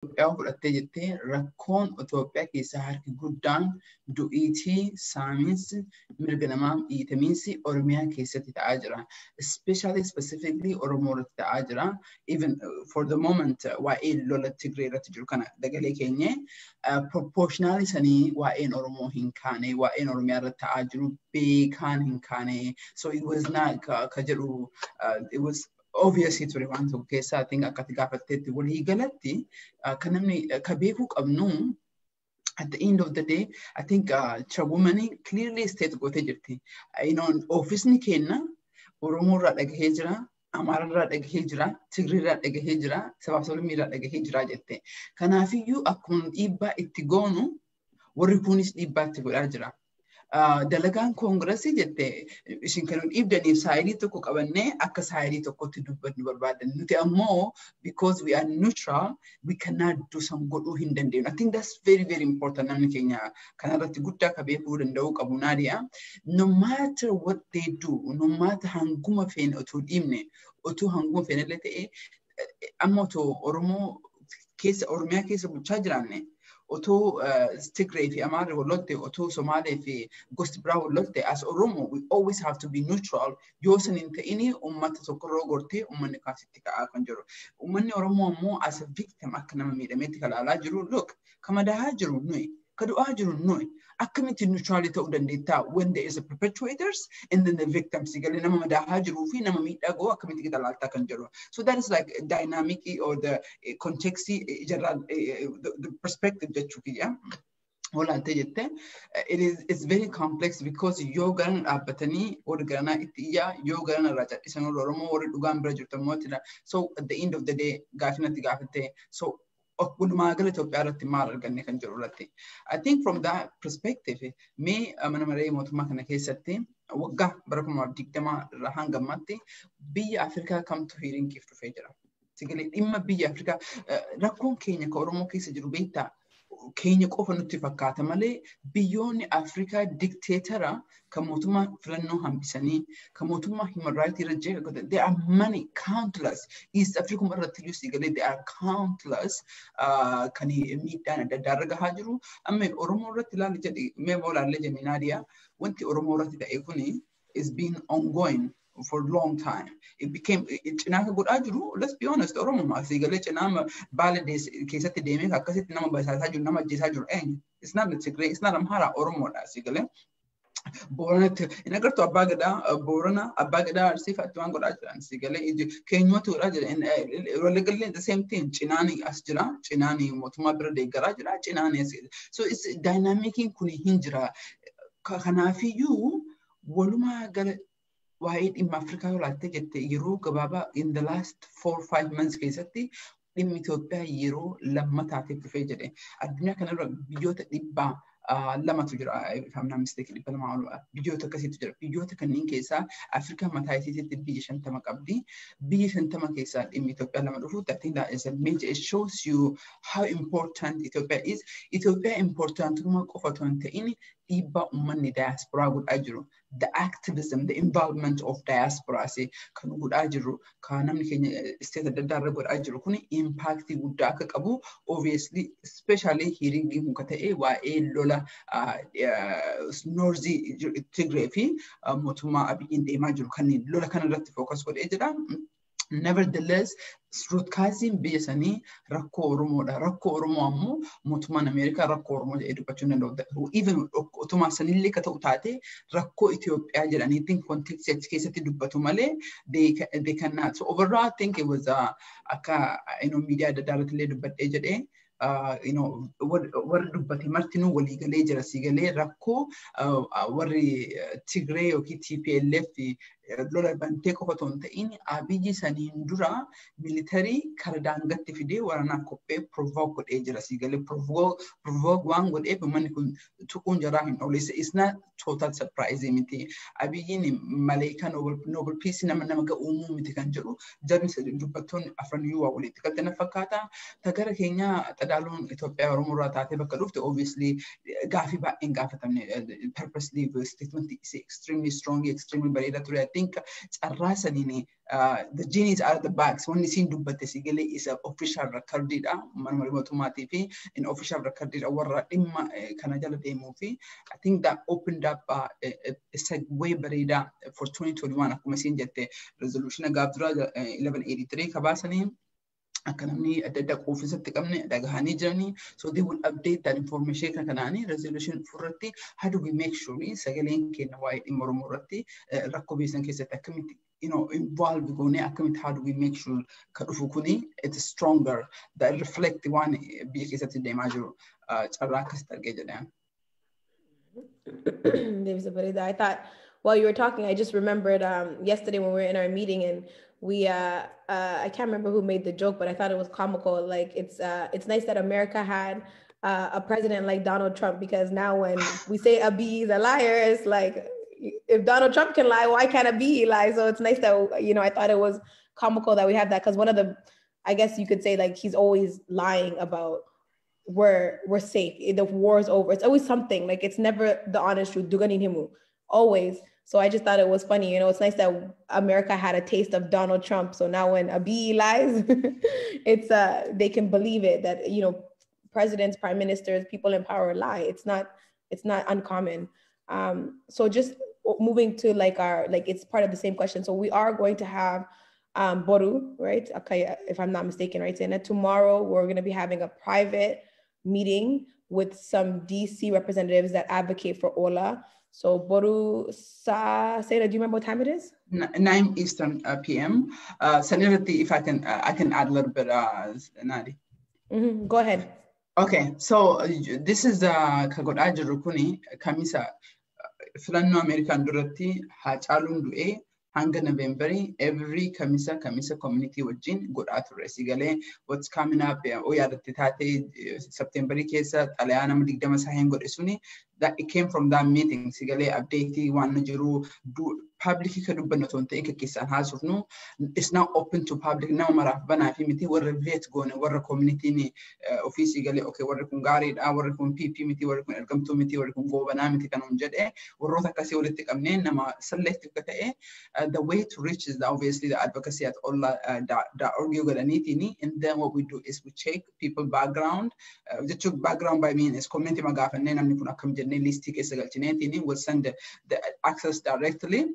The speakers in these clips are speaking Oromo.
Itoophiyaa fudhattee jettee, rakkoon Itoophiyaa keessaa harki guddaan du'iitii, saamiinsi, mirga namaa dhiitamiinsi Oromiyaa keessatti ta'aa jira. Especially, specifically Oromoo irratti ta'aa jira. Even for the moment waa'ee lola Tigree irratti jiru kana dagalee keenye proportionally sanii waa'een Oromoo hin kaane, waa'een Oromiyaa irratti ta'aa jiru beekaan hin kaane. So it was not ka jedhu, it was obviously ture waan tokko keessaa. I think akkati gaafatteetti walii galatti kan namni ka beekuu qabnu, at the end of the day, I think chairwoman clearly state gootee jirti. Oofisni kenna Oromoo irraa dhagahee jira, Amaara irraa dhagahee jira, Tigrii irraa dhagahee jira, sabaaf sablammii irraa dhagahee jira jette. Kanaafiyyuu akkuma dhiibbaa itti goonu warri kunis dhiibbaa itti godhaa jira. Dalagaan koongirasii jette isin kan dhiibdaniif side tokko qabannee akka side tokkotti dubbannu barbaadan. Nuti ammoo because we are neutral, we cannot do some godhuu hin dandeenyu. I think that's very, very important. Namni keenya kanarratti guddaa ka beekuu danda'uu qabu, Naadiyaa. No matter what they do, no matter hanguma feene otoo dhiibne, otoo hanguma feene illee ta'e, amma otoo Oromoo keessa, Oromiyaa keessa bulchaa jiraanne, otoo Tigree fi Amaarri wal lolte, otoo Somaalee fi gosti biraa wal lolte, as Oromo we always have to be neutral. Yoo san hin ta'ini uummata tokkorroo gortee uummanni kaasitti ka'aa kan jiru. Uummanni Oromoo ammoo as a victim, akka nama miidhameetti kan ilaalaa jiru. Look, ka madahaa jiru nuyi, ka du'aa jiru nuyi. Akkamitti neutral ta'uu dandeettaa when there is a perpetrators and then the victims? Galee nama madahaa jiruu fi nama miidhaa ga'u akkamitti qixa laaltaa kan jiru. So that is like dynamic or the context jarraa, the perspective jechuu kiyya. Olaaltee jette, it's very complex because yoo garana dhaabbatanii warri garanaa itti iyyaa, yoo garana irraa cal'isan warri Oromoo warri dhugaan bira jirtu immoo itti. So at the end of the day, gaafii natti gaafatte, so walumaa gala Itoophiyaa irratti maal arganne kan jiru irratti. I think from that perspective, mee mana maree mootummaa kana keessatti waggaa bara 2020 irraa hanga ammaatti biyya Afrikaa kamtu hearingiif dhufee jira? Sigalee dhimma biyya Afrikaa, rakkoon keenya ka Oromoo keessa jiru beektaa, keenya qofa nutti fakkaata malee biyyoonni Afrikaa dictator kan mootummaa filannoo hambisanii, kan mootummaa human rights irra jeeqa, there are many, countless. East Africa irratti iyyuu sigalee there are countless kan miidhaan adda addaa irra gahaa jiru. Amma Oromoo irratti ilaali jedhi, mee ilaalle jenne, Naadiyaa, wanti Oromoo irratti ta'e kuni is been ongoing for a long time. It became cinaa ka godhaa jiru, let's be honest, Oromoo asiigalee cinaa Baala keessatti deemee akkasitti nama basaasaa jiru, nama ajjeesaa jiru eenyu? It's not the Tigray, it's not Amhara, Oromoodha asiigalee. Booranatti hin agartu, abbaa gadaa Boorana, abbaa gadaa Arsii fa'aatti waan godhaa jiran siigalee keenyumatti godhaa jira. Waliigallee the same thing, cinaani as jira, cinaani mootummaa bira deeggaraa jira, cinaani as. So it's dynamiciin kun hin jira. Kanaafiyyuu walumaa gala waa'ee dhimma Afrikaa yoo ilaalte jette, yeroo gabaabaa in the last 4-5 months keessatti dhimmi Itoophiyaa yeroo lammataatiif dhufee jedhe. Addunyaa kanarra biyyoota 200tu jira. If I'm not mistaken, 200 ol biyyoota akkasiitu jira. Biyyoota kanneen keessaa Afrikaa mataa isiitti biyya 50 qabdi. Biyya 50 keessaa dhimmi Itoophiyaa lama dhufu, I think that is a major, it shows you how important Ethiopia is. Itoophiyaa importantummaa qofa otoo hin ta'in dhiibbaa uummanni diasporaa godhaa jiru. The activism, the involvement of diaspora kan godhaa jiru, kan namni keenya state adda addaa irra godhaa jiru kun impact guddaa akka qabu obviously, especially hearing kun ka ta'e waa'ee lola North Tigree fi mootummaa Abiyyiin deemaa jiru kanneen lola kana irratti focus godhee jira. Nevertheless, root biyya sanii rakkoo Oromoodha. Rakkoo Oromoo ammoo mootummaan Ameerikaa rakkoo Oromoo jedhee dubbachuu hin danda'u. Even otuma sanillee ka ta'u taate rakkoo Itoophiyaa jedhaniitiin context achi keessatti dubbatu malee they cannot. So overall, I think it was akka miidiyaa adda addaa irratti illee dubbadhee jedhee, warri dubbate martinuu waliigalee jira, siigalee rakkoo warri Tigree yookiin TPLF lola bantee qofa otoo hin ta'in Abiyyi saniin dura military kara daangatti fidee waraanaaf qophee provoke godhee jira, siigalee provoke waan godheef uummanni kun tuquun jaraa hin oole. It's not total surprise miti. Abiyyiin maleekaa Nobel Peace nama uumuu miti kan jedhu jarri dubbattoonni afran iyyuu waa walitti galte na fakkaata. Ta gara keenyaa Tsadaaluun Itoophiyaa Oromoo irraa taatee bakka dhufte, obviously gaafii baay'een gaafatamne. Purposely statement is extremely strong, extremely bareeda ture. I think carraa saniin the genie is out of the bags. Wanni isiin dubbatte si galee isa official recordidha mana marii mootummaatii fi in official recordidha warra dhimma kana jala deemuu fi I think that opened up a segue bareeda for 2021. Akkuma isiin jette, resolution gaaf dura 1183 kabaasanii akka namni adda addaa quufinsatti qabne dhagahanii jiranii. So they will update that information. Kan kanaanii resolution furratti, how do we make sure sagaleen keenya waa'ee dhimma Oromoo irratti rakkoo biyya keessatti akkamitti involve goone, akkamitti, how do we make sure ka dhufu kuni it is stronger, that reflect waan biyya keessatti deemaa jiru? Carraa akkasitti argee jedhan. Deebisa bareeda. I thought while you were talking, I just remembered yesterday when we were in our meeting and we, I can't remember who made the joke, but I thought it was comical. Like it's nice that America had a president like Donald Trump, because now when we say Abiy is a liar, it's like, if Donald Trump can lie, why can't Abiy lie? So it's nice that, I thought it was comical that we have that, because one of the, I guess you could say, like, he's always lying about we're safe, the war is over. It's always something, like it's never the honest truth. Dhugaan himu, always. So I just thought it was funny. It's nice that America had a taste of Donald Trump. So now when Abiy lies, it's they can believe it that presidents, prime ministers, people in power lie. It's not uncommon. So just moving to like our, like, it's part of the same question. So we are going to have boru, right? Okay, if I'm not mistaken, right? And tomorrow we're going to be having a private meeting with some DC representatives that advocate for OLA. So boru sa Sena, do you remember what time it is? 9 Eastern PM. Sanirati, if I can add a little bit, Nadi. Go ahead. Okay, so this is ka godhaa jirru kuni Kamisa filannoo Ameerikaan duratti Haacaaluun du'ee hanga Novemberii every Kamisa community wajjin godhaa turre. Si galee, what's coming up, oo yaadatte taatee, Septemberii keessa xalayaa nama 20 saheen godhe suni, that it came from that meeting. Si galee, update waan jiru public ka dubbannu otoo hin ta'in ka keessaan haasofnu. It's now open to public, nama maraaf banaa fi miti, warra vet goone, warra communityin ofii si galee, okay, warri kun gaariidha, warri kun PP miti, warri kun ergamtuu miti, warri kun Goobanaa miti kan hun jedhe, warroota akkasii walitti qabnee nama selective ka ta'e. The way to reach is obviously the advocacy at ola.org godhaniitiini, and then what we do is we check people background, jechuun background by mean is community magaafannee namni kun akkam jennee listii keessa galchineetiini we'll send the access directly.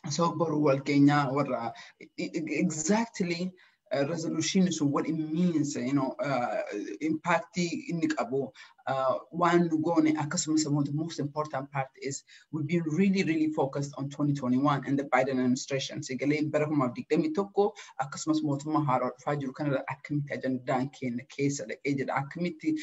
So boru wal keenya warra exactly resolution sun, what it means, impact inni qabu, waan nu goone, akkasumas immoo the most important part is we've been really, really focused on 2021 and the Biden administration. Sagalee bara 2021 akkasumas mootummaa haaraa dhufaa jiru kanarra akkamitti ajandaan keenya keessa dhaqee jedha, akkamitti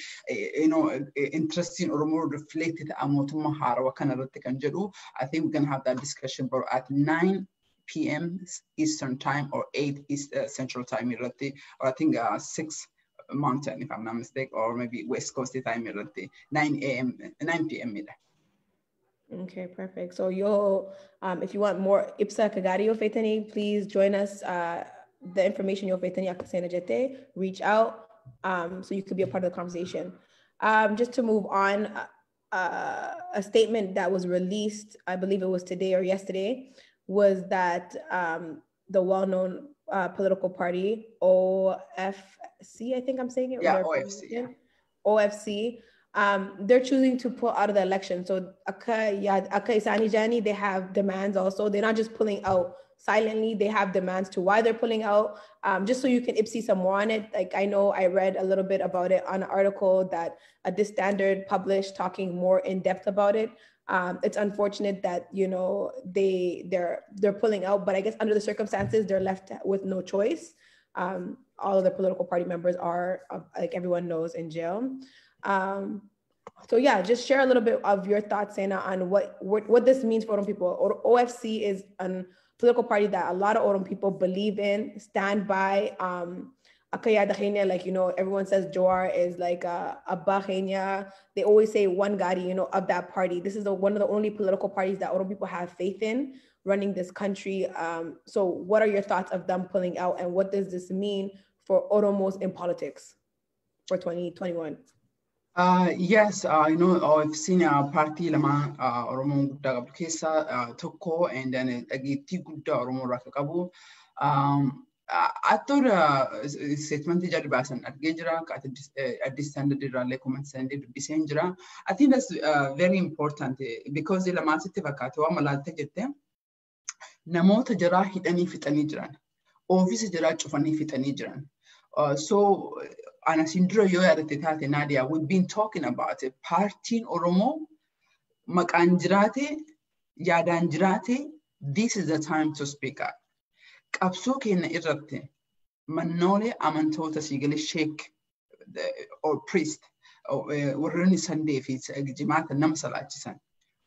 interestiin Oromoo reflect ta'a mootummaa haarawaa kanarratti kan jedhu. I think we're gonna have that discussion at 9 p.m. Eastern time or 8 East Central time irratti, or I think 6 Mountain, if I'm not mistaken, or maybe West Coast time irratti, 9 a.m., 9 p.m. ida. Okay, perfect. So yo, if you want more ibsa kagari yoo feetani, please join us. The information yoo feetani akka Sena jette, reach out so you could be a part of the conversation. Just to move on, a statement that was released, I believe it was today or yesterday, was that the well-known political party, OFC, I think I'm saying it. Yeah, OFC. Yeah. OFC, they're choosing to pull out of the election. So akka isaani jani, they have demands also. They're not just pulling out silently. They have demands to why they're pulling out. Just so you can ipsi some more on it. Like, I know I read a little bit about it on an article that Addis Standard published, talking more in depth about it. It's unfortunate that they're pulling out, but I guess under the circumstances they're left with no choice. All of the political party members are, like everyone knows, in jail. So yeah, just share a little bit of your thoughts, Sena, on what this means for Oromo people. Or OFC is a political party that a lot of Oromo people believe in, stand by. Akka yaada keenya, like, everyone says Jawar is like a Bahenya. They always say one gari, of that party. This is one of the only political parties that Oromo people have faith in running this country. So what are your thoughts of them pulling out, and what does this mean for Oromos in politics? for 2021? Yes, I know OFC'n paartii lama Oromoon guddaa qabdu keessaa tokko, and then dhageettii guddaa Oromoo irraa akka qabu. I thought statementii jarri baasan argee jira. Addis Standard irraallee comment sandee dubbiseen jira. I think that's very important because lamaan sitti fakkaate waan malaalte jette, namoota jaraa hidhanii fixanii jiran. Oofisa jaraa cufanii fixanii jiran. So ana siin dura yoo yaadatte taate, Nadia, we've been talking about it. Paartiin Oromoo maqaan jiraate, yaadaan jiraate, this is the time to speak up. Qabsoo keenya irratti mannoolee amantoota siigalee sheek or priest, warroonni Sunday fi jimaata nama salaachisan,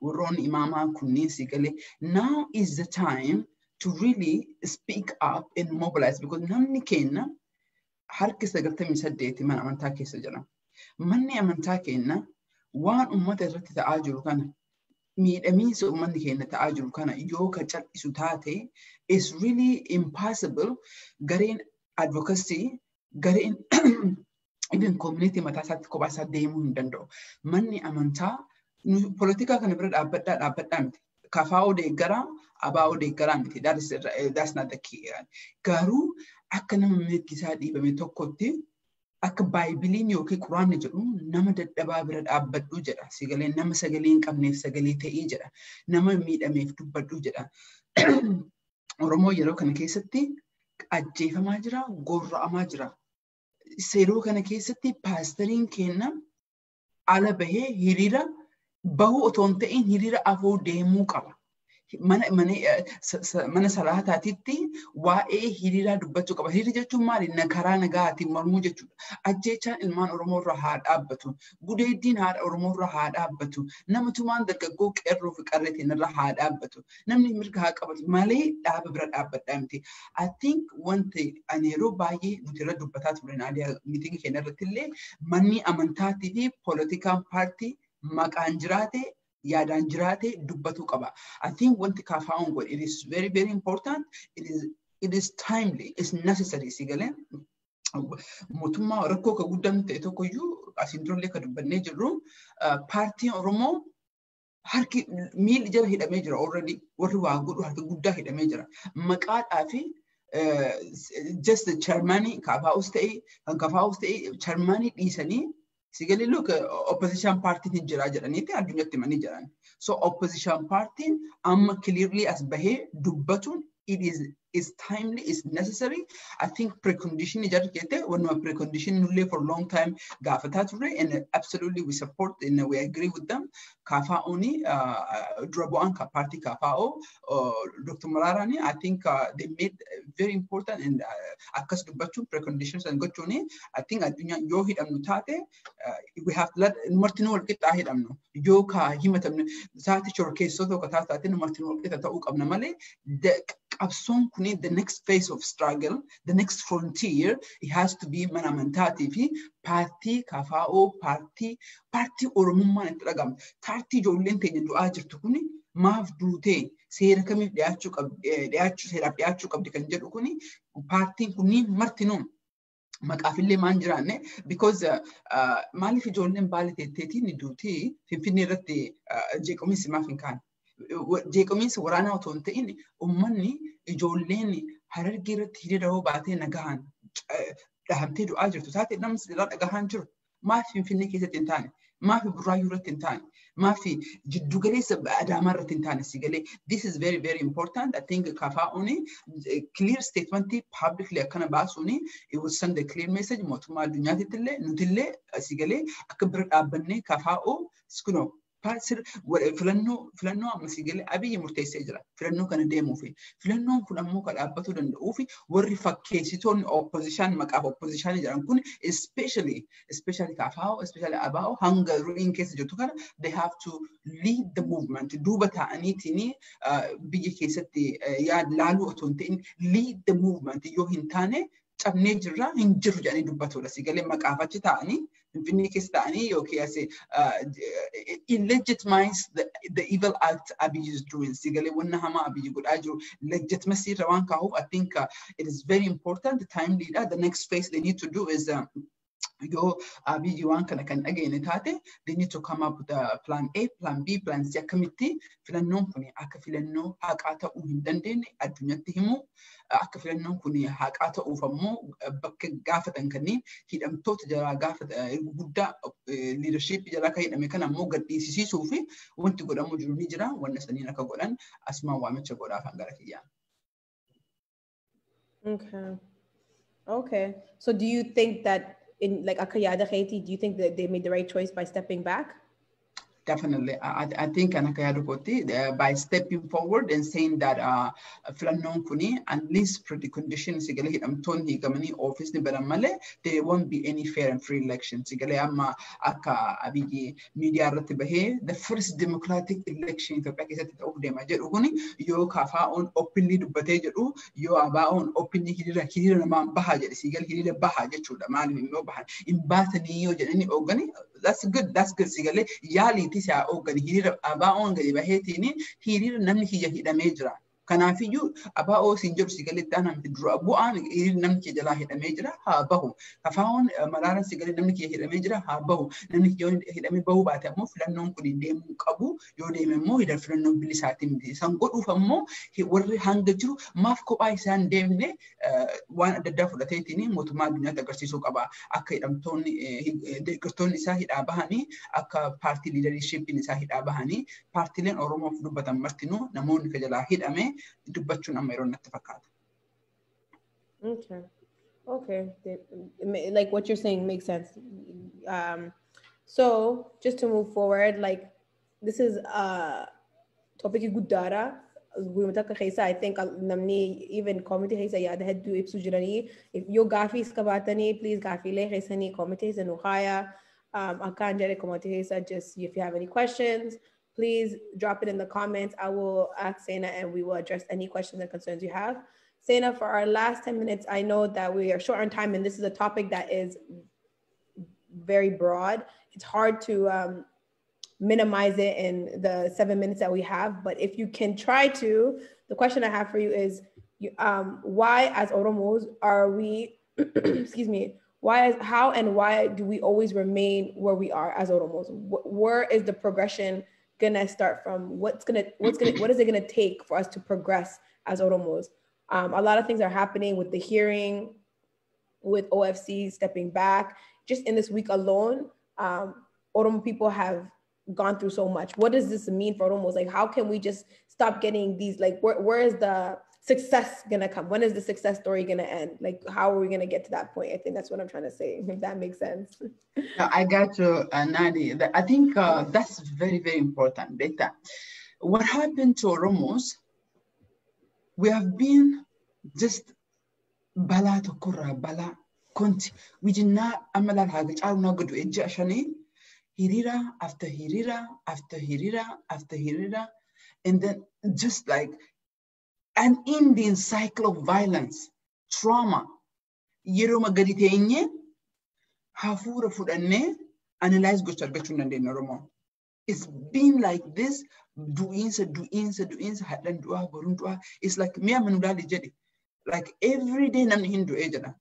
warroonni imaamaa kunniin siigalee, now is the time to really speak up and mobilize because namni keenya harki 98 mana amantaa keessa jira. Manni amantaa keenya waan uummata irratti ta'aa jiru kana, miidhamiinsa uummanni keenya ta'aa jiru kana yoo ka cal'isu taate, it's really impossible. Gareen advocacy, gareen even community mataa isaatti kophaa isaa deemuu hin danda'u. Manni amantaa poolitikaa kana bira dhaabbadhaa dhaabbadhaa miti. KFO deeggaraa, ABO deeggaraa miti. That's not the key. Garuu akka nama mirgi isaa dhiibame tokkotti, akka Baaybiliin yookiin Quraanni jedhu, nama dadhabaa bira dhaabbadhu jedha. Sagalee nama sagalee hin qabneef sagalee ta'ii jedha. Nama miidhameef dubbadhu jedha. Oromoo yeroo kana keessatti ajjeefamaa jira, gorra'amaa jira. Yeroo kana keessatti paastariin keenya ala bahee hiriira bahuu otoo hin ta'in hiriira afoo deemuu qaba. Mana salaataatitti waa'ee hiriiraa dubbachuu qaba. Hiriira jechuun maali? Karaa nagaatiin mormuu jechuudha. Ajjeechaan ilmaan Oromoo irra haa dhaabbatu. Gudeeddiin haadha Oromoo irra haa dhaabbatu. Nama tumaan dargaggoo qeerroo fi qarreetiin irra haa dhaabbatu. Namni mirga haa qabatu malee dhaaba bira dhaabbadhaa miti. I think wanti ani yeroo baay'ee nuti irra dubbataa turre, Naadiyaa, meetingii keenya irratti illee, manni amantaatii fi poolitikaan paartii maqaan jiraate, yaadaan jiraate dubbatuu qaba. I think wanti KFO'n godhe, it is very, very important. It is timely. It's necessary, si galee. Mootummaa rakkoo ka guddaan ta'e tokkoyyuu asiin durallee ka dubbannee jirru, paartiin Oromoo harki miilli jala hidhamee jira already, warri waa godhu harka guddaa hidhamee jira. Maqaadhaa fi just the chairmanii KFO's ta'e, kan KFO's ta'e, chairmanii dhiisanii, sigalee, look, opposition party hin jira jedhaniiti addunyatti himanii jiran. So opposition party amma clearly as bahee dubbatuun it is timely, is necessary. I think precondition jarri jette wannuma precondition nullee for long time gaafataa turre, and absolutely we support and we agree with them. KFO'ni dura bu'aan paartii KFO Dr. Mararani, I think they made very important and akkas dubbachuun, preconditions and gochuuni, I think addunyaa yoo hidhamnu taate, we have to let numartinuu wal qixxaa hidhamnu, yoo ka himatamnu taate, shorkeessoo tokko taate, numartinuu wal qixa ta'uu qabna malee qabsoon kuni, the next phase of struggle, the next frontier, it has to be mana amantaatii fi paartii KFO, paartii Oromummaan itti dhagahamtu. Paartii ijoolleen teenya du'aa jirtu kuni maaf duutee, seera kamiif dhiyaachuu qabdi, dhiyaachuu seeraaf dhiyaachuu qabdi kan jedhu kuni, paartiin kunniin martinuu maqaafillee maan jiraanne, because maaliif ijoolleen Baale teetteetiin duutee, Finfinnee irratti jeequmsi maaf hin kaane? Jeequmsi waraanaa otoo hin ta'in, uummanni ijoolleen Harargee irratti hiriira hoo baatee nagahaan dhahamtee du'aa jirtu taate, namni irraa dhagahaan jiru. Maaf Finfinnee keessatti hin taane? Maaf Burraayyuu irratti hin taane? Maaf jiddugaleessa Adaamaa irratti hin taane, si galee? This is very, very important. I think KFO'n clear statement publicly akkana baasuuni, it will send a clear message mootummaa addunyaatitti illee, nutillee, si galee, akka bira dhaabbannee KFO kunoo filannoo amma, si galee, Abiyyi murteessee jira filannoo kana deemuufi. Filannoon kun ammoo kan dhaabbatuu danda'uu fi warri fakkeessitoonni opposition maqaaf opposition jedhan kun, especially KFO, especially ABO, hanga ru'iin keessa jirtu kana, they have to lead the movement. Duuba ta'aniitiin biyya keessatti laaluu otoo hin ta'in, lead the movement yoo hin taane, cabnee jirra, hin jiru jedhanii dubbatudha. Si galee, maqaaf achi ta'anii Finfinnee keessa ta'anii yookiin as illegitimize the evil act Abiy is doing. Si galee, wanna hamaa Abiy godhaa jiru legitimacy irra waan kaa'uuf, I think it is very important, the time leader, the next phase they need to do is Yoo Abiyyi waan kana kan dhageenye taate, they need to come up with a plan A, plan B, plan C. Akkamitti filannoon kun akka filannoo haqaa ta'uu hin dandeenye addunyatti himu, akka filannoon kun haqaa ta'uuf ammoo bakka gaafatan kanneen hidhamtoota jalaa gaafata guddaa leadership jalaa kan hidhame kana ammoo gadhiisisuu fi wanti godhamu jiru ni jira. Wanna saniin akka godhan asumaan waamicha godhaaf hangara kiyyaan. Okay. So do you think that in like akka yaada keetii, do you think that they made the right choice by stepping back? Definitely. I think kan akka yaadu kootti, by stepping forward and saying that filannoon kuni unless precondition sigalee hidhamtoonni hiikamanii oofisni baran malee, there won't be any fair and free election. Sigalee amma akka Abiyyi miidiyaa irratti bahee the first democratic election Itoophiyaa keessatti ta'uuf deema jedhu kuni, yoo KFO'n openly dubbatee jedhu, yoo ABO'n openly hiriira namaan bahaa jedhe, sigalee hiriira bahaa jechuudha. Maaliif immoo bahan hin baatanii yoo jedhanii hooggani, that's good, that's good. Sigalee yaaliitis haa hooggani, hiriira ABO'n gadi baheetiin hiriira namni kiyya hidhamee jira. Kanaafiyyuu ABO siin jedhu sigalee itti aanaa miti, dura bu'aan hiriira namni kiyya jalaa hidhamee jira haa bahu. KFO'n maraaran sigalee namni kiyya hidhamee jira haa bahu. Namni kiyya hidhamee bahuu baate ammoo filannoon kun deemuu qabu. Yoo deeme immoo hidha filannoon bilisaatiin miti. San godhuuf ammoo warri hanga jiru maaf kophaa isaan deemne waan adda addaa fudhateetiin mootummaa addunyaatti agarsiisuu qaba. Akka hidhamtoonni deeggartoonni isaa hidhaa bahanii, akka paartii leadershipiin isaa hidhaa bahanii, paartiileen Oromoof dubbatan martinuu namoonni ka jalaa hidhame dubbachuun amma yeroo natti fakkaata. Okay. Okay. Like what you're saying makes sense. So just to move forward, like this is topic guddaadha. Guyyuma takka keessa I think namni even community keessa yaada hedduu ibsu jiranii. Yoo gaafiis qabaatanii, please gaafiilee keessanii community keessa nu haaya. Akkaan jedhe, community keessa, just if you have any questions, please drop it in the comments. I will ask Sena and we will address any questions and concerns you have. Sena, for our last 10 minutes, I know that we are short on time and this is a topic that is very broad. It's hard to minimize it in the 7 minutes that we have, but if you can try to, the question I have for you is, why as Oromos are we, excuse me, why, how and why do we always remain where we are as Oromos? Where is the progression gonna start from? What is it gonna take for us to progress as Oromos? A lot of things are happening with the hearing, with OFC stepping back. Just in this week alone, Oromo people have gone through so much. What does this mean for Oromos? Like, how can we just stop getting these, like, where is the success gonna come? When is the success story gonna end? Like, how are we gonna get to that point? I think that's what I'm trying to say, if that makes sense. I got you, Nadi. I think that's very, very important. Beta. What happened to Oromos, we have been just balaa tokkorraa balaa konti. We did not amala haga caaluna gadu ejja shanii hiriira after hiriira after hiriira after hiriira, and then just like an ending cycle of violence, trauma. Yeroo gadi teenye hafuura fudhannee analyze gocha argachuu hin dandeenye Oromoo. It's been like this, du'iinsa, du'iinsa, du'iinsa, hadhan du'aa, boruun du'aa. It's like mi'a manudaali jedhe. Like every day namni hin du'ee jedha.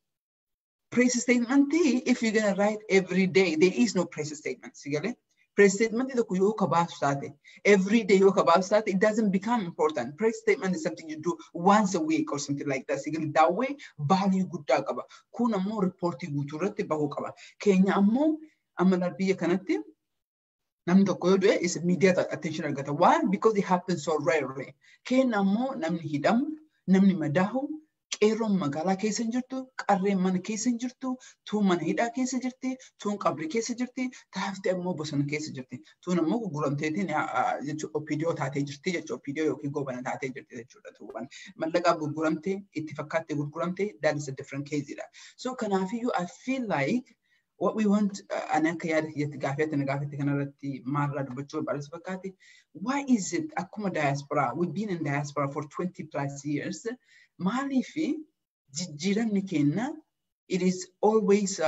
Press statement, if you're gonna write every day, there is no press statement. Sigale? Press statement tokko yoo ka baasu taate, every day yoo ka baasu taate, it doesn't become important. Press statement is something you do once a week or something like that. Sigale, that way value guddaa qaba. Kun ammoo reportii guutuu irratti bahuu qaba. Keenya ammoo amma biyya kanatti namni tokko yoo du'e is media attention argata. Why? Because it happens so rarely. Keenya ammoo namni hidhamu, namni madaahu, qeerroon magaalaa keessa hin jirtu, qarreen mana keessa hin jirtu, tuun mana hidhaa keessa jirti, tuun qabrii keessa jirti, taafti ammoo bosona keessa jirti. Tuun ammoo gurguramteetiin jechuudha, OPDO taatee jirti jechuudha, OPDO yookiin goobana taatee jirti jechuudha tuuwwan. Mallaqaa gurguramtee, itti fakkaattee gurguramtee, that is a different case dha. So kanaafiyyuu I feel like what we want, ani akka yaada kiyyatti gaafetti na gaafetti kanarratti maalirraa dubbachuu barbaachisu fakkaate, why is it akkuma diaspora, we've been in diaspora for 20 plus years, maaliif jijjiiramni kenna it is always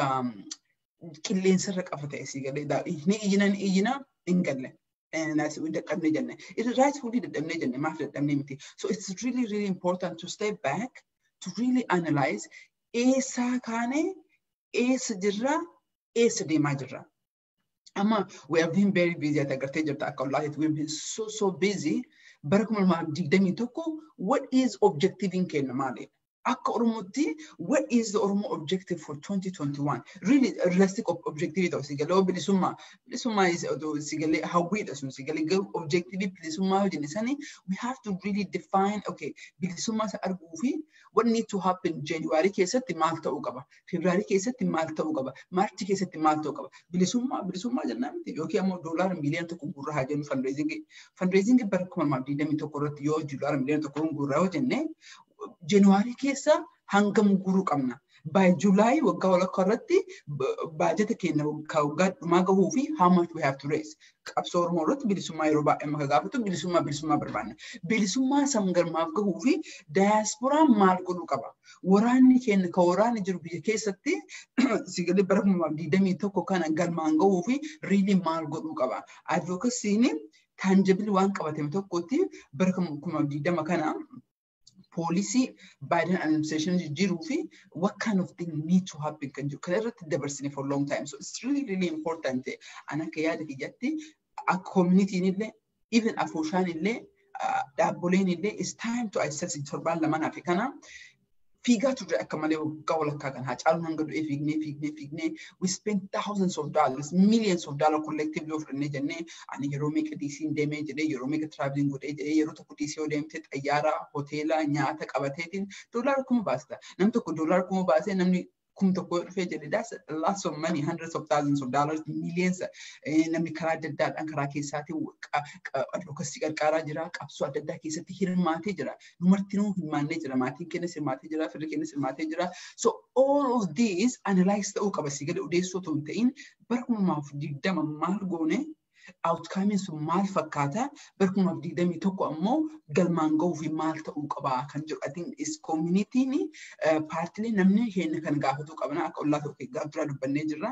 qilleensarra qafa ta'e? Si galee, ni iyyina, ni iyyina, hin galle. Dadhabnee jenne. It is rightfully dadhabnee jenne, maaf dadhabnee miti. So it's really, really important to step back, to really analyze eessaa kaane, eessa jirra. Eessa deemaa jirra? Amma we have been very busy at agartee jirta akka ollaatitti. We have been so so busy. Bara 2021, what is objective keenya maali? Akka Oromootti, what is the Oromo objective for 2021? Really realistic objective ta'u sigalee bilisummaa. Bilisummaa is sigalee hawwiidha sun sigalee, garuu objective bilisummaa yoo jenne sani we have to really define, okay, bilisummaa isa arguu fi what need to happen. January keessatti maal ta'uu qaba? February keessatti maal ta'uu qaba? March keessatti maal ta'uu qaba? Bilisummaa bilisummaa jennaan miti yookiin ammoo $1 miiliyoona 1 guurraa haa jennu fundraising. Fundraising bara 2021 irratti yoo $1 miiliyoona 1 guurraa yoo jenne, January keessa hangam guuruu qabna? By July, waggaa walakkaa irratti baajata keenya waggaa dhumaa gahuu fi how much we have to raise? Qabsoo Oromoo irratti bilisummaa yeroo baay'ee maka gaafatu bilisummaa bilisummaa barbaanna. Bilisummaa san galmaaf gahuu fi daayasporaan maal godhuu qaba? Waraanni keenya kan waraanni jiru biyya keessatti sigalee bara 2021 kana galmaan gahuu fi really maal godhuu qaba? Advocacy'n tangible waan qabatame tokkotti bara 2020 kana policy Biden administration jijjiiruu fi what kind of thing need to happen kan jiru kana irratti dabarsine for long time. So it's really really important. An akka yaada kiyyatti akka communityin illee, even afooshaan illee, dhaabboleen illee, it's time to assess. Torbaan lamaan fi kana fiigaa turre akka malee waggaa walakkaa kan Haacaaluun hanga du'ee fiignee fiignee fiignee. We spent thousands of dollars, millions of dollars collectively of fudhannee jennee. Ani yeroo meeqa DC deemee jedhee, yeroo meeqa traveling godhee jedhee, yeroo tokko DC yoo deemte xayyaara, hoteela, nyaata qabateetiin $10,000 baasta. Namni tokko $10,000 baasee namni 1000 yoo dhufee jedhe, that's lots of money, hundreds of thousands of dollars, millions. Namni karaa adda addaadhaan karaa keessaatiin advocacy qarqaaraa jira, qabsoo adda addaa keessatti hirmaatee jira. Numartinuu hirmaannee jira, maatiin keenyas hirmaatee jira, firri keenyas hirmaatee jira. So all of these analyze ta'uu qaba si gadi odeessoo otoo hin ta'in. Bara 2020 maal goone? Outcome sun maal fakkaata? Bara 2021 ammoo galmaan gahuu fi maal ta'uu qaba kan jedhu, I think is communityin, paartilee, namni keenya kan gaafatuu qabna. Akka ollaa tokko gaaf duraa dubbannee jirra.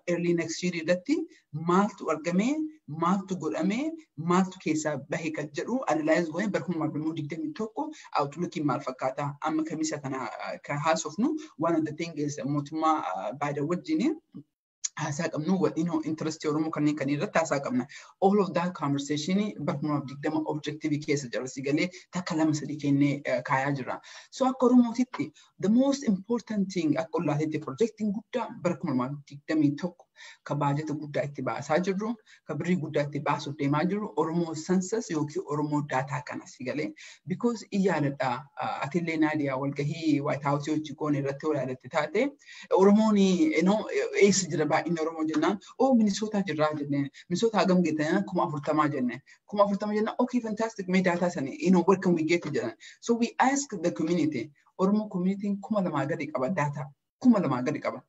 Early next year irratti maaltu argamee, maaltu godhamee, maaltu keessaa bahe kan jedhu analyze goonee bara 2021 outlookiin maal fakkaata? Amma kamisa kana kan haasofnu, one of the thing is mootummaa Biden wajjin haasaa qabnu, wadhino interest Oromoo kanneen kan irratti haasaa qabna. All of that conversation bara 2020 objective keessa jira si galee takka lama sadii kennee kaayaa jira. So akka Oromootitti the most important thing, akka ollaatitti projectiin guddaa bara 2021 ka baajata guddaa itti baasaa jirru, ka birrii guddaa itti baasuuf deemaa jirru, Oromoo census yookiin Oromoo data kana si galee. Because iyyaaladha, atillee Naadiyaa walgahii White House hojii goone irratti wal yaadatte taate, Oromoon eessa jira baay'inni Oromoo jennaan, oh, Minnesota jirraa jenneen. Minnesota hagam geettan? 40,000 jenneen. 40,000 jennaan, okay, fantastic, mee data sani where can we get it jedhan. So we ask the community, Oromoo community 2000 gadi qaba, data 2000 gadi qaba.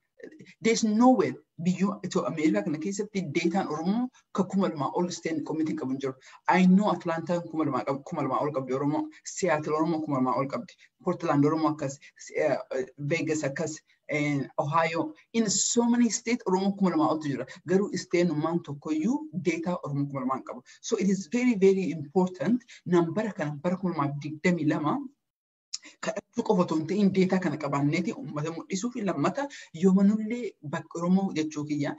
There's nowhere biyyoo itoo Ameerikaa kana keessatti dataan Oromoo ka 2000 ol state community qabu hin jiru. I know Atlantaan 2000 qabu, 2000 ol qabdi Oromoo, Seattle Oromoo 2000 ol qabdi, Portland Oromoo akkas, Vegas akkas, Ohio. In so many states Oromoo 2000 oltu jira. Garuu stateenummaan tokkoyyuu data Oromoo 2000 hin qabu. So it is very very important nambara kana bara 2022 kadhachuu qofa otoo hin ta'in data kana qabaanneeti uummata mul'isuu fi lammata yoomanullee bakka Oromoo jechuu kiyya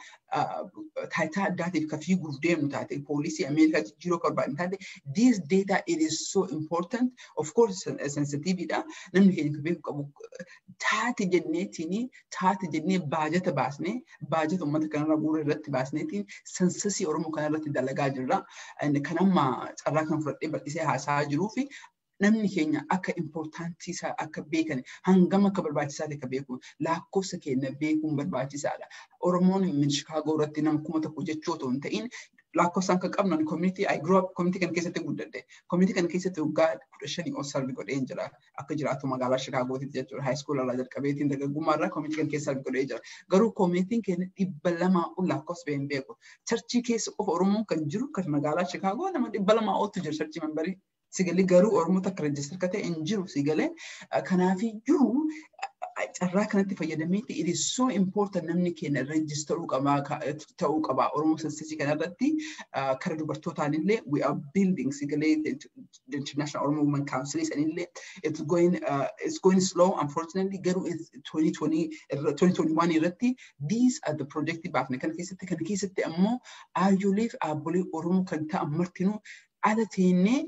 taayitaa addaatiif ka fiiguuf deemnu taate, policy Ameerikaa jijjiiruu akka barbaadne taate, this data, it is so important. Of course sensitive dha. Namni keenya ka beeku qabu taate jenneetiin, taate jennee baajata baasnee, baajata uummata kanarra guura irratti baasneetiin censusii Oromoo kanarratti dalagaa jirra. Kan amma carraa kan fudhadhee bal'isee haasa'aa jiruu fi namni keenya akka importantii isaa akka beekan, hangam akka barbaachisaa ta'e akka beeku, lakkoofsa keenya beekuun barbaachisaadha. Oromoon Chicago irratti nama 1000 jechuu otoo hin ta'in lakkoofsaan kan qabnu. Ani community, I grew up community kana keessatti guddadhe. Community kana keessatti waggaa 15 ol serve godheen jira. Akka jiraatu magaalaa Chicaagootitti jechuudha. High school irraa jalqabeetiin dargaggummaa irraa community kana keessa serve godhee jira. Garuu communityin keenya 200 ol lakkoofsa hin beeku. Churchii keessa qofa Oromoon kan jiru kan magaalaa Chicaagoo nama 200 oltu jira church memberii. Sigalee garuu Oromoo takka register ka ta'e hin jiru sigalee. Kanaafiyyuu Carraa kanatti fayyadameeti, it is so important namni keenya registeruu qabaa ta'uu qaba. Oromoo censusii kanarratti kara dubartootaan illee we are building sigalee the International Oromo Women Council sanillee it's going slow, unfortunately, garuu it's 2020 2021 irratti these are the project baafne kana keessatti ammoo aayyolee fi dhaabbolee Oromoo kan ta'an martinuu ala teennee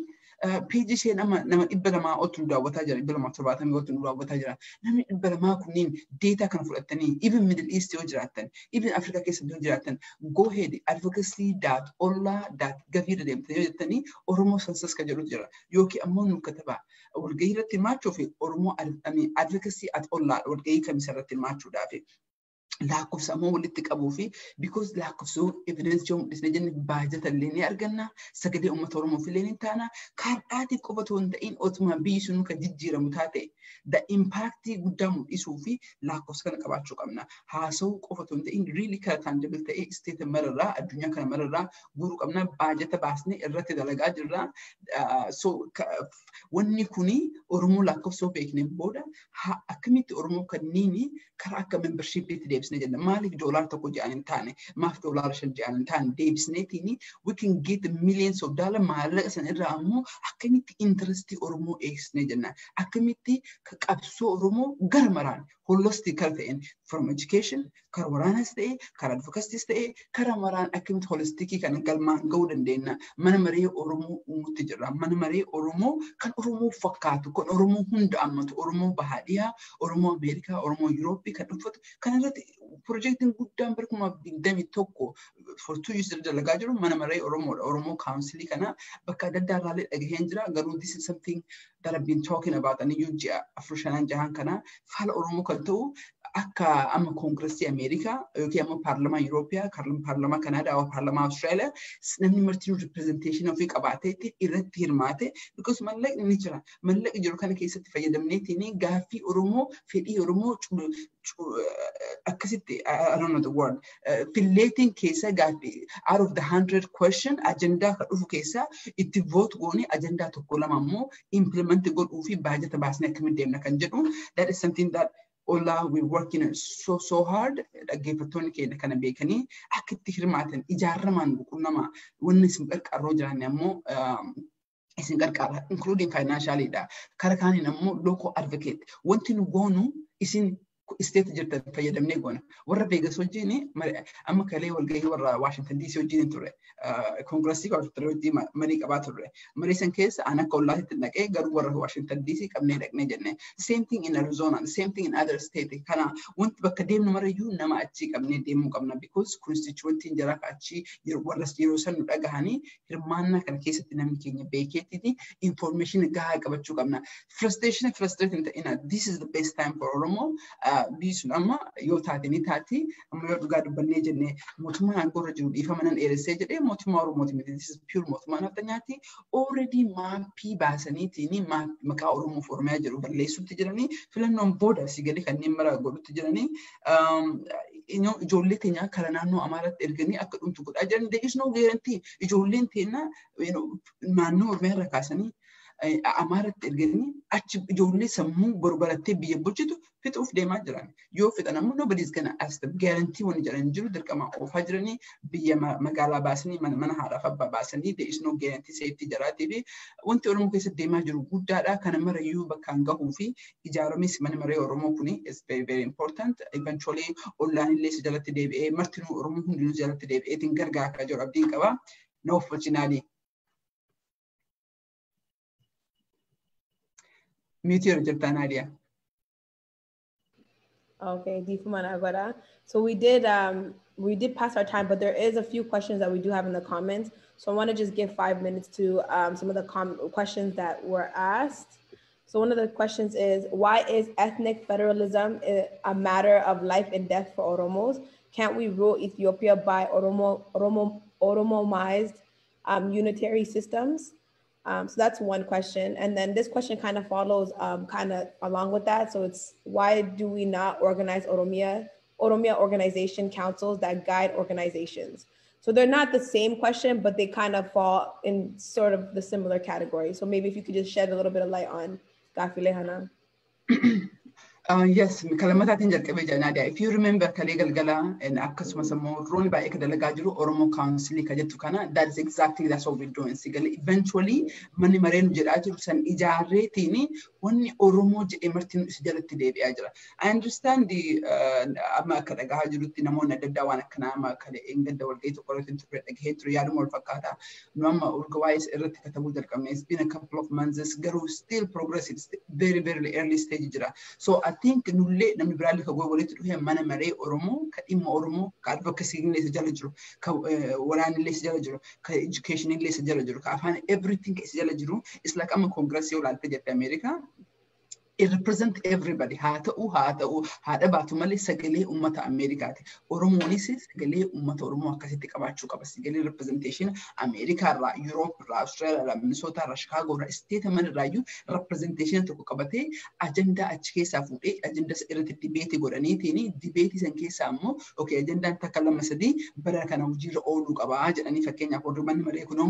peejii isheen amma nama 200 oltu nu daawwataa jira, 270 oltu nu daawwataa jira. Namni 200 kunneen data kana fudhattanii, even Middle East yoo jiraattan, even Afrikaa keessa yoo jiraattan, go ahead, advocacy.ollaa.gov irra deemtanii yoo jettanii Oromoo census kan jedhutu jira. Yookiin ammoo nu katabaa. Walgahii irratti hirmaachuu fi Oromoo advocacy@ollaa walgahii kamisa irratti hirmaachuudhaafi. Lakkoofsa ammoo walitti qabuu fi because lakkoofsa evidence yoo mul'isne jenne baajata illee ni arganna, sagalee uummata Oromoof illee ni taana. Kaardhaatiif qofa otoo hin ta'in, otuma biyyi sun kan jijjiiramu taate the impact guddaa mul'isuu fi lakkoofsa kana qabaachuu qabna. Haasa'uu qofa otoo hin ta'in, really kara tangible ta'ee state mararraa, addunyaa kana mararraa guuruu qabna. Baajata baasnee irratti dalagaa jirra. So wanni kuni Oromoo lakkoofsa beekneen booda akkamitti Oromoo kanniini karaa akka membershipiitti deebisnee jenna. Maaliif $1 jedhan hin taane, maaf $5 jedhan hin taane, deebisneetiin we can get millions of dollar. Maallaqa sana irraa ammoo akkamitti interestii Oromoo eegsisnee jenna. Akkamitti qabsoo Oromoo gara maraan holistic kara ta'een, from education, kara waraanas ta'e, kara advocacyis ta'e, kara maraan akkamitti holisticii kana galmaan ga'uu dandeenya. Mana maree Oromoo uumutti jirra. Mana maree Oromoo kan Oromoo fakkaatu, kan Oromoo hunda hammatu, Oromoo bahaa dhiyaa, Oromoo Ameerikaa, Oromoo Yurooppii kan uffatu. Kana irratti pirojektiin guddaan bara 2021 for 2 years dalagaa jiru mana maree Oromoodha. Oromoo councilii kana bakka adda addaa irraallee dhagaheen jira. Garuu this is something that I've been talking about ani iyyuu ji'a afur shanan jahan kana faala Oromoo kan ta'u akka amma koongiresii Ameerikaa yookiin amma paarlamaa Yuroopiyaa, paarlamaa Kanaadaa, paarlamaa Awustiraaliyaa namni martinuu representation ofii qabaateetti irratti hirmaate, because mallaqni ni jira. Mallaqni jiru kana keessatti fayyadamneetiin gaaffii Oromoo, fedhii Oromoo akkasitti, I don't know the word, filleetiin keessa gaaffii out of the 100 question ajandaa kan dhufu keessa itti vote goone, ajandaa tokko lama ammoo implement godhuu fi baajata baasnee akkamitti deemna kan jedhu, that is something that Ollaa we working so so hard. Dhaggeeffattoonni keenya kana beekanii akka itti hirmaatan ijaaramaan qunnama. Wanni isin qarqarroo jiran ammoo isin qarqara, including financialidha. Kara kaaniin ammoo local advocate wanti nu goonu isin state jirtan fayyadamnee goona. Warra Vegas wajjin amma kalee walgahii warra Washington DC wajjin turre. Koongirasii Washington wajjin marii qabaa turre. Marii san keessa an akka ollaatitti naqee, garuu warra Washington DC qabnee dhaqnee jenne. Same thing in Arizona, same thing in other state. Kana wanti bakka deemnu marayyuu nama achii qabnee deemuu qabna because constituentiin jara achii warra yeroo san nu dhagahanii hirmaannaa kana keessatti namni keenya beekeetiti information gahaa qabachuu qabna. Frustration frustrating ta'ina, this is the best time for Oromo. Biyyi sun amma yoo taate ni taati. Amma yoo dhugaa dubbannee jennee, mootummaan aangoo irra jiru, dhiifama nan dheeressee jedhee, mootummaa Oromooti miti. This is pure mootummaa naftanyaati. Already maappii baasaniitiin maqaa Oromoof Oromiyaa jedhu balleessutti jiranii, filannoon booda si gadi kanneen mara godhutti jiranii, ijoollee teenya kara naannoo Amaaraatti erganii akka dhumtu godhaa jiran. There is no guarantee. Ijoolleen teenya naannoo Oromiyaa irra kaasanii Amaaratti erganii achi ijoollee sammuu boru barattee biyya bulchitu fixuuf deemaa jiran. Yoo fixan ammoo nobody is gonna ask them. Guarantee wanni jedhan jiru, dirqama oofaa jiranii, biyya magaalaa baasanii, mana haadhaaf abbaa baasanii, there is no guarantee safety jaraatii fi wanti Oromoo keessatti deemaa jiru guddaadha. Kana marayyuu bakkaan gahuu fi ijaaramis mana maree Oromoo kuni is very very important. Eventually ollaan illee si jalatti deebi'ee, martinuu Oromoo hundinuu jalatti deebi'eetiin gargaara akka jiru abdiin qaba. No fortunately. Mute yeroo jirta, Nadia. Okay, Difuma Agora. So we did pass our time, but there is a few questions that we do have in the comments. So I want to just give 5 minutes to some of the questions that were asked. So one of the questions is, why is ethnic federalism a matter of life and death for Oromos? Can't we rule Ethiopia by Oromomized unitary systems? So that's one question. And then this question kind of follows kind of along with that. So it's, why do we not organize Oromia organization councils that guide organizations? So they're not the same question, but they kind of fall in sort of the similar category. So maybe if you could just shed a little bit of light on gaaffilee kana. Yes, kalamataatiin jalqabee jira, Nadia. If you remember, kalee galgala akkasumas immoo rooni baay'ee ka dalagaa jiru Oromo Council ka jettu kana, that is exactly, that's what we're doing. Sigale eventually manni maree nu jedhaa jiru san ijaarreetiin wanni Oromoo jedhee marti nu isa jalatti deebi'aa jira. I understand the amma akka dhagahaa jirutti namoonni adda addaa waan akkanaa amma kalee gadda walgahii tokko irratti turre dhagahee ture, yaaduma wal fakkaataa. Nu amma urga waa'ee irratti katabuu jalqabne. It's been a couple of months, garuu still progress, it's very very early stage jira. So I think nullee namni biraallee ka walitti dhufee mana maree Oromoo ka dhimma Oromoo ka advocacy illee isa jala jiru, ka waraanni illee isa jala jiru, ka education illee isa jala jiru, ka afaan everything isa jala jiru. It's like amma Congress yoo ilaalte jette Ameerikaa, it represent everybody. Haa ta'u, haa ta'u, haa dhabaatu malee sagalee uummata Ameerikaati. Oromoonis sagalee uummata Oromoo akkasitti qabaachuu qaba. Sagalee representation Ameerikaa irraa, Europe irraa, Australia irraa, Minnesota irraa, Chicago irraa, state mana irraayyuu representation tokko qabatee ajandaa achi keessaa fuudhee ajandaa irratti debate godhaniitiin, debate san keessaa immoo, okay, ajandaan takka, lama, sadii bara kana hojiirra ooluu qabaa jedhanii, fakkeenyaaf warri manni maree kunoo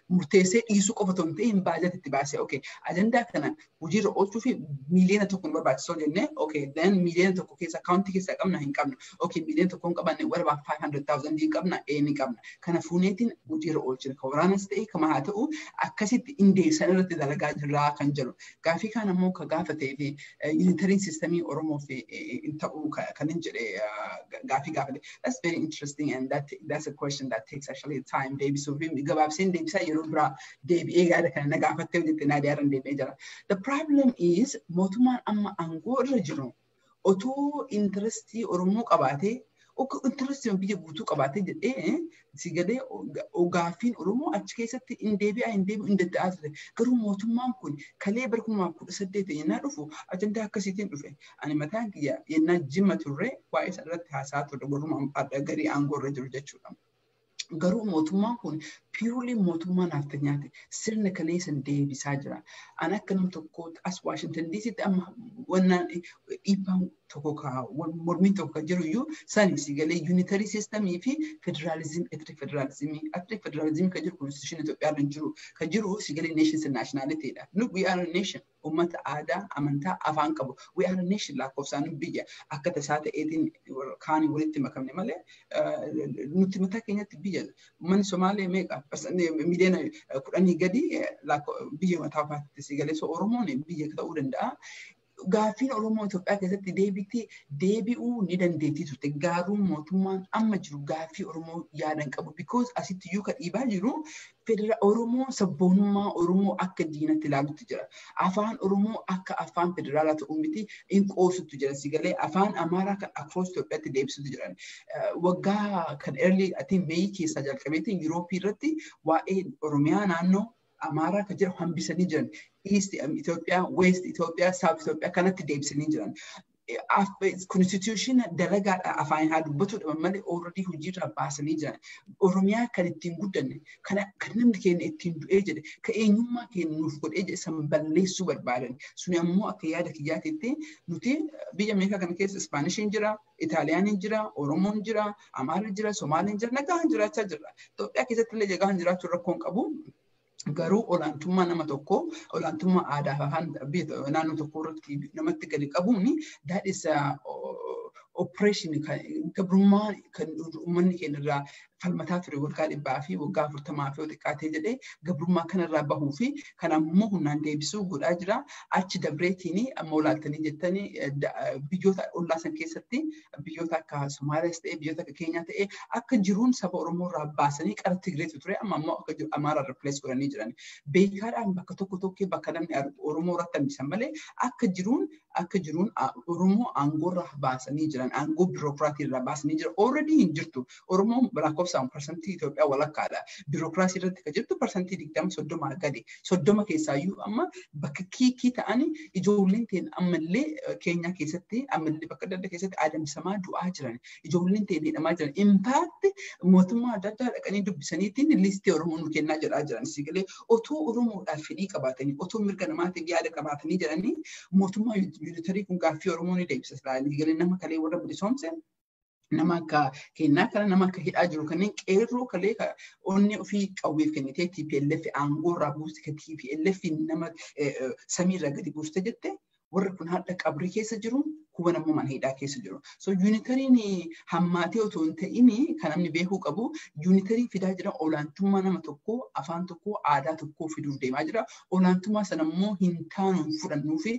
murteessee dhiisuu qofa otoo hin ta'in baajata itti baasee, okay, ajandaa kana hojiirra oolchuu fi 1 miiliyoona nu barbaachisoo jennee, okay, then 1 miiliyoona keessa akaawuntii keessaa qabna, hin qabnu, okay, 1 miiliyoona hin qabanne, what about 500,000 hin qabna? Ee, ni qabna. Kana fuuneetiin hojiirra oolchina, ka waraanas ta'e kama haa ta'u, akkasitti indeessan irratti dalagaa jirraa kan jedhu. Gaafii kaan ammoo ka gaafatee fi unitary systemii Oromoo fi hin ta'uu kan hin jedhe gaafii gaafate. That's very interesting and that's a question that takes actually time deebisuu fi gabaabseen deebisaa yeroo biraa deebi'ee yaada kana na gaafattee hojjette, Naadiyaa, irra deebi'ee jira. The problem is mootummaan amma aangoo irra jiru otoo interestii Oromoo qabaatee, interestii biyya guutuu qabaatee jedhee, si galee, gaaffiin Oromoo achi keessatti hin deebi'aa, hin deebi'u, hin dadda'aa ture. Garuu mootummaan kun kalee bara 2018 yennaa dhufu ajandaa akkasiitiin dhufe. Ani mataan kiyya yennaa Jimma turre waa'ee isa irratti haasaa turre, warruma garii aangoo irra jiru jechuudha. Garuu mootummaan kun purely mootummaa naaftanyaati. Sirna kalee san deebisaa jira. Ani akka nam tokkootti as Washington DCtti amma wannaan dhiibbaan tokko ka mormiin tokko kan jiru iyyuu sani, si galee, unitary systemii fi federalism, ethnic federalism. Ethnic federalism kan jiru constitution Itoophiyaa irra jiru kan jiru, si galee, nations and nationality dha. Nu, we are a nation. Uummata aadaa, amantaa, afaan qabu. We are a nation. Lakkoofsaan biyya akka tasaa ta'eetiin kaanii walitti makamne malee nuti mataa keenyatti biyya. Uummanni Somaalee meeqa? 10 miiliyoona gadi biyya mataa ofaatti, si galee. So Oromoon biyya ta'uu danda'a. Gaaffiin Oromoo Itoophiyaa keessatti deebiitti deebi'uu ni dandeettii turte. Garuu mootummaan amma jiru gaaffii Oromoo yaadan qabu. Because asitti iyyuu kan dhiibaa jiru federa Oromoo, sabboonummaa Oromoo akka diinatti ilaalutti jira. Afaan Oromoo akka afaan federaalaa ta'uu miti hin qoosutti jira. Si galee, afaan Amaaraa kan across Itoophiyaatti deebisutti jiran. Waggaa kan early, I think May keessaa jalqabeetiin Yurooppii irratti waa'ee Oromiyaa naannoo Amaaraa kan jiru hambisanii jiran. East Itoophiyaa, West Itoophiyaa, South Itoophiyaa kanatti deebisanii jiran. Constitution dalagaadha afaan haa dubbatu dhaban malee already hojiirraa baasanii jiran. Oromiyaa kan ittiin guddanne, kan namni keenya ittiin du'ee jedhe, kan eenyummaa keenya nuuf godhee jedhe san balleessuu barbaadan. Suni ammoo akka yaada kiyyaatitti nuti biyya Ameerikaa kana keessa Ispaanishiin jira, Itaaliyaaniin jira, Oromoon jira, Amaarri jira, Somaaliin jira, nagaan jiraachaa jirra. Itoophiyaa keessatti illee nagaan jiraachuu rakkoon qabu. Garuu olaantummaa nama tokkoo, olaantummaa aadaa fi afaan biyya naannoo tokko irratti namatti gadi qabuun, that is oppression, gabrummaa kan uummanni keenya irraa falmataa ture waggaa 100 fi waggaa 40 fi xiqqaatee jedhee gabrummaa kanarraa bahuu fi kan ammoo humnaan deebisuu godhaa jira. Achi dabreetiin amma olaaltanii jettanii biyyoota ollaa san keessatti biyyoota akka Somaaliyaas ta'e, biyyoota akka Keenyaa ta'e, akka jiruun saba Oromoo irraa baasanii qara Tigreetu ture, amma ammoo akka jiru Amaaraa replace godhanii jiran. Beekaadhaan bakka tokko tokko bakka namni Oromoo irratti hambisan malee akka jiruun Oromoo aangoo irraa baasanii jiran, aangoo biirokiraatii irraa baasanii jiran. Already hin jirtu. Oromoon lakkoofsaan parsantii Itoophiyaa walakkaadha. Biirokiraasii irratti kan jirtu 20%, 30 gadi. 30 keessaayyuu amma bakka kiikii ta'anii ijoolleen ta'in ammallee Keenyaa keessatti, ammallee bakka adda addaa keessatti adamsamaa du'aa jiran. Ijoolleen ta'in hidhamaa jiran. In fact mootummaa adda addaa dhaqanii dubbisaniitiin listii Oromoo nu kennaa jedhaa jiran. Sigalee otoo Oromoodhaaf fedhii qabaatanii, otoo mirga namaatiif yaada qabaatanii jedhanii, mootummaa unitary kun gaaffii Oromoo ni deebisa. Sigalee nama kalee warra bilisoomse, nama akka kennaa kana, nama akka hidhaa jiru kanneen qeerroo kalee onni ofii qawweef kennitee TPLF aangoo irraa buuste, ka TPLF nama samiirraa gadi buuste jette. Warri kun hadha qabrii keessa jiru, kuban ammoo mana hidhaa keessa jiru. So unitaryn hammaatee otoo hin ta'in, kan namni beekuu qabu, unitary fidaa jira. Olaantummaa nama tokkoo, afaan tokkoo, aadaa tokkoo fiduuf deemaa jira. Olaantummaa sana immoo hin taanu, hin fudhannuu fi